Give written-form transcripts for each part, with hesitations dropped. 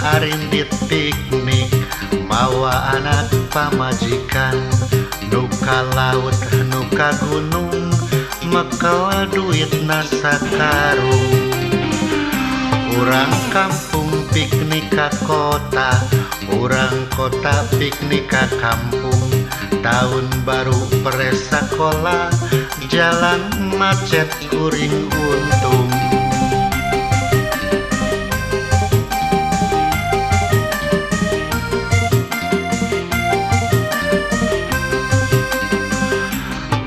arindit piknik mawa anak pamajikan, nu ka laut nu ka gunung mekel duit sakarung. Urang kampung piknik ka kota, urang kota piknik ka kampung. Tahun baru pre sakola, jalan macet kuring untung.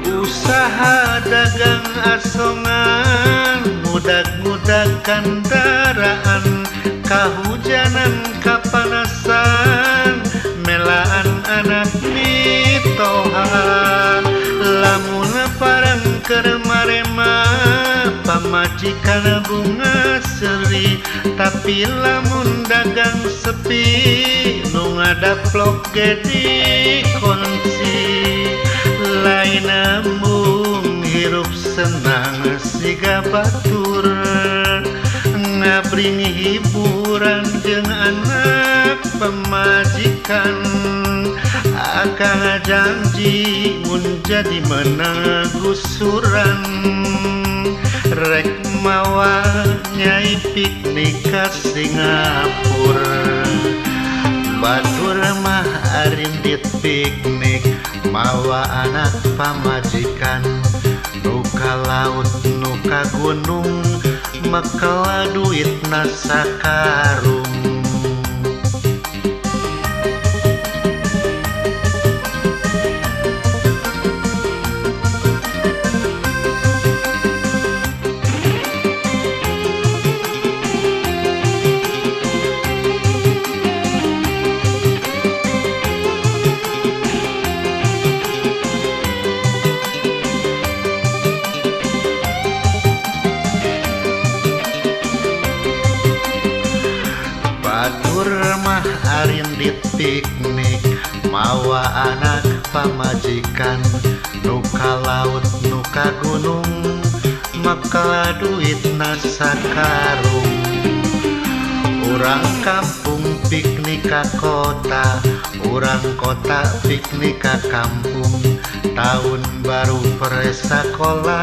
Usaha dagang asongan, ngudag-ngudag kendaraan, kahujanan kapanasan, melaan anak mitoha. Lamun parang keur marema, pamajikan bunga seri, tapi lamun dagang sepi, nu ngadaplok ge dikunci. Lain embung hirup senang siga batur, ngabring hiburan jeung anak pamajikan. Akang janji mun jadi menang gusuran, rek mawa nyai piknik ka Singapura. Batur mah arindit piknik mawa anak pamajikan, nu ka laut nu ka gunung mekel duit sakarung. Batur mah arindit piknik mawa anak pamajikan, nu ka laut nu ka gunung mekel duit sakarung. Urang kampung piknik ka kota, urang kota piknik ka kampung. Tahun baru pre sakola,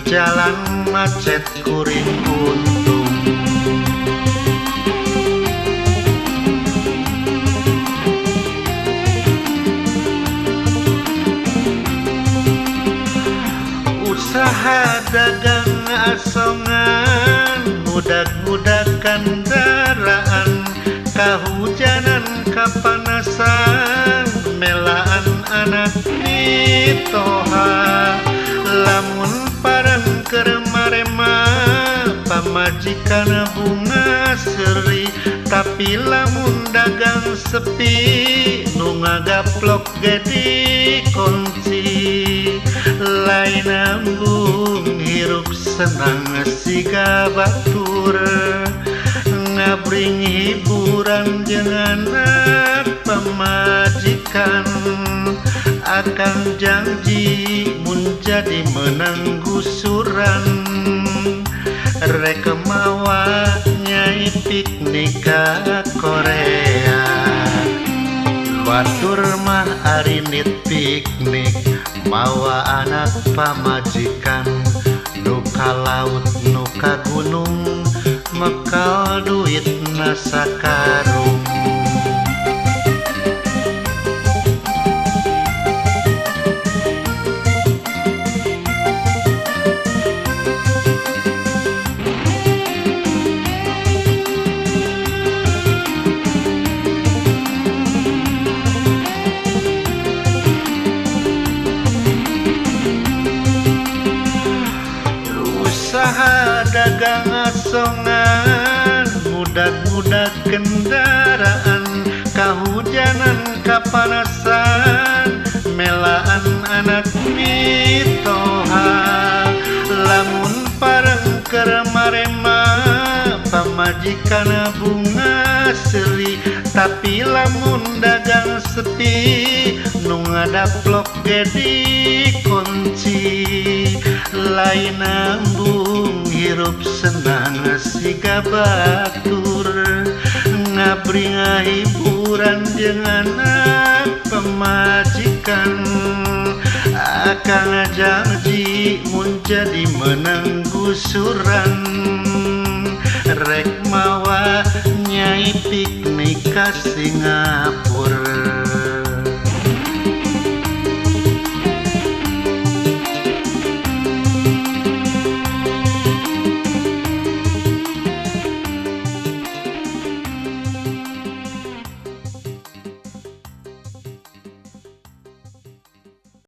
jalan macet kuring untung. Usaha dagang asongan, ngudag-ngudag kendaraan, kahujanan kapanasan, melaan anak mitoha. Lamun parang keur marema, pamajikan bunga seri, tapi lamun dagang sepi, nu ngagaplok ge dikunci. Lain embung hirup senang siga batur, ngabring hiburan jeung anak pamajikan. Akang janji mun jadi menang gusuran, rek mawa nyai piknik ka Korea. Batur mah arindit piknik mawa anak pamajikan, nu ka laut nu ka gunung mekel duit sakarung. Usaha dagang asongan, ngudag-ngudag kendaraan, kahujanan kapanasan, melaan anak mitoha. Lamun parang keur marema, pamajikan bunga seri, tapi lamun dagang sepi, nu ngadaplok ge dikunci. Lain embung hirup senang siga batur, Ngabring hiburan jeung anak pamajikan. Akang janji mun jadi menang gusuran, rek mawa Nyai piknik ka Singapura.